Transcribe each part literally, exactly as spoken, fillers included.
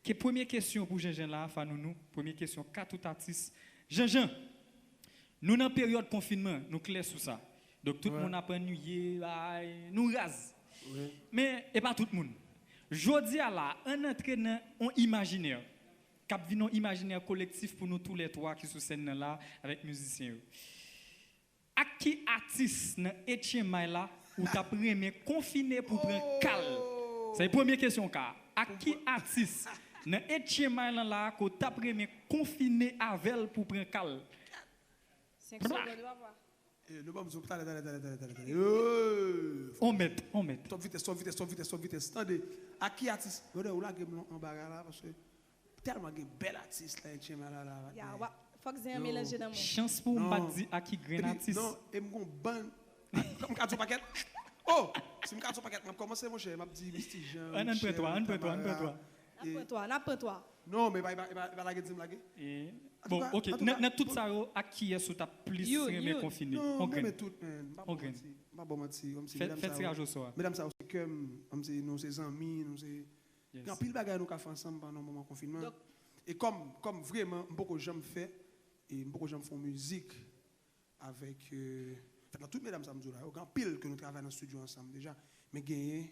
Ke premye kesyon pou Jenjen la, Fanounou. Premye kesyon, ka tout atis. Jenjen, nou nan peryòd konfinman, nou klè sou sa. Donk, tout moun ap annuiye, ay, nou raz. Men, e pa tout moun. Jodi a la, ann antre nan yon imajinè k ap vin yon imajinè kolektif pou nou toulètwa ki sou sèn nan la avèk mizisyen yo. Ak ki atis nan Etchenmay la ou t ap renmen konfine pou pran kal? Sa e premye kesyon ka. Ak ki atis nan Etchenmay lan la ke w t ap renmen konfine avè l pou pran kal? Senk segonn, papa. Eh, nou ban m zo, talè, talè, talè, talè, talè, talè. On mèt, on mèt. Top vitès, top vitès, top vitès, top vitès. Tande, ak ki atis? Brother, ou lage m nan anbara la, paske tèlman gen bèl atis la, Etchenmay la, la. Ya, wa, fòk zen an melanje nan men w. Chans pou m pa t di ak ki grenn atis. Non, e m gon bann. M ka di w pakèt? Oh, si m ka di w pakèt, m ap kòmanse, monchè, m ap di Misty Jean, Rutshelle, Tamara. Ann pran twa, ann pran twa, ann pran twa. N ap pran twa, n ap pran twa. Non, men e pa, e pa, e pa, e pa lage di m lage. Bon, ok. Nan, nan tout sa yo, ak kiyès ou t ap plis renmen konfine? Non, m renmen tout, man. M pa ba w manti. M pa ba w manti. Fè tiraj osò a. Medam sa yo se kè m, kòmsi nou se zanmi, nou se Gen anpil bagay nou ka fè ansanm pandan moman konfinman. E kòm, kòm vrèman, m poko janm fè, e m poko janm fè yon mizik avèk, euh, fèt la, tout medam sa m di w la, yo, gen anpil ke nou travay nan estidyo ansanm deja, men genyen,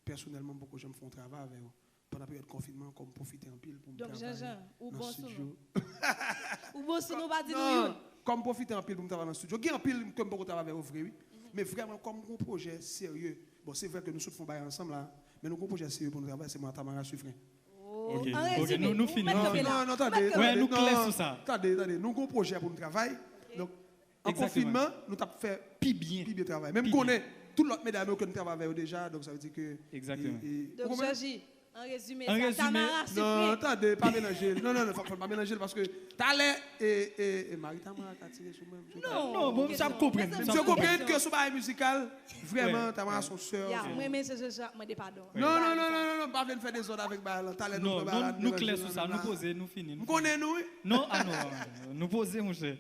pèsonèlman, m poko janm fè yon travay avè yo. Pandan peryòd konfinman, kòm m pwofite anpil pou m travay nan estidyo. Ou bon sou nou, pa di nou youn. Kòm m pwofite anpil pou m travay nan estidyo. Gen anpil ke m poko travay avè yo vre, wi. Men vrèman, kòm m gon pwojè serye, bon, se vre ke nou sot fè yon bagay ansanm la, men nou gon pwojè serye pou nou travay, se mwen ak Tamara Suffren. Ok, ok, nou, nou fini, nou fini. Non, non, tande, tande, nou klè sou sa. Tande, tande, nou gon pwojè pou nou travay. Donk, an konfinman, nou t ap fè pi byen, pi byen travay. Men m konnen tout lòt medam yo ke nou travay avè yo deja, donk sa vle di ke... Egzakteman. Donk, Georgie, an rezime, sa, Tamara Suffren. Non, tande, pa melanje l. Non, non, non, fò, fò n pa melanje l paske talè, e, e, e, mari Tamara ka tire sou mwen. Non, bon, m ap konprann. Misye konprann ke sou bagay mizikal, vrèman, Tamara se yon sè. Ya, mwen, men se, se, se, mande padon. Non, non, non, non, non, non, pa vin fè dezòd avèk bagay lan. Talè nou pran bagay la, nou klè sou sa, nou poze, nou fini. M konnen nou, wi. Non, a non, nou poze, monchè.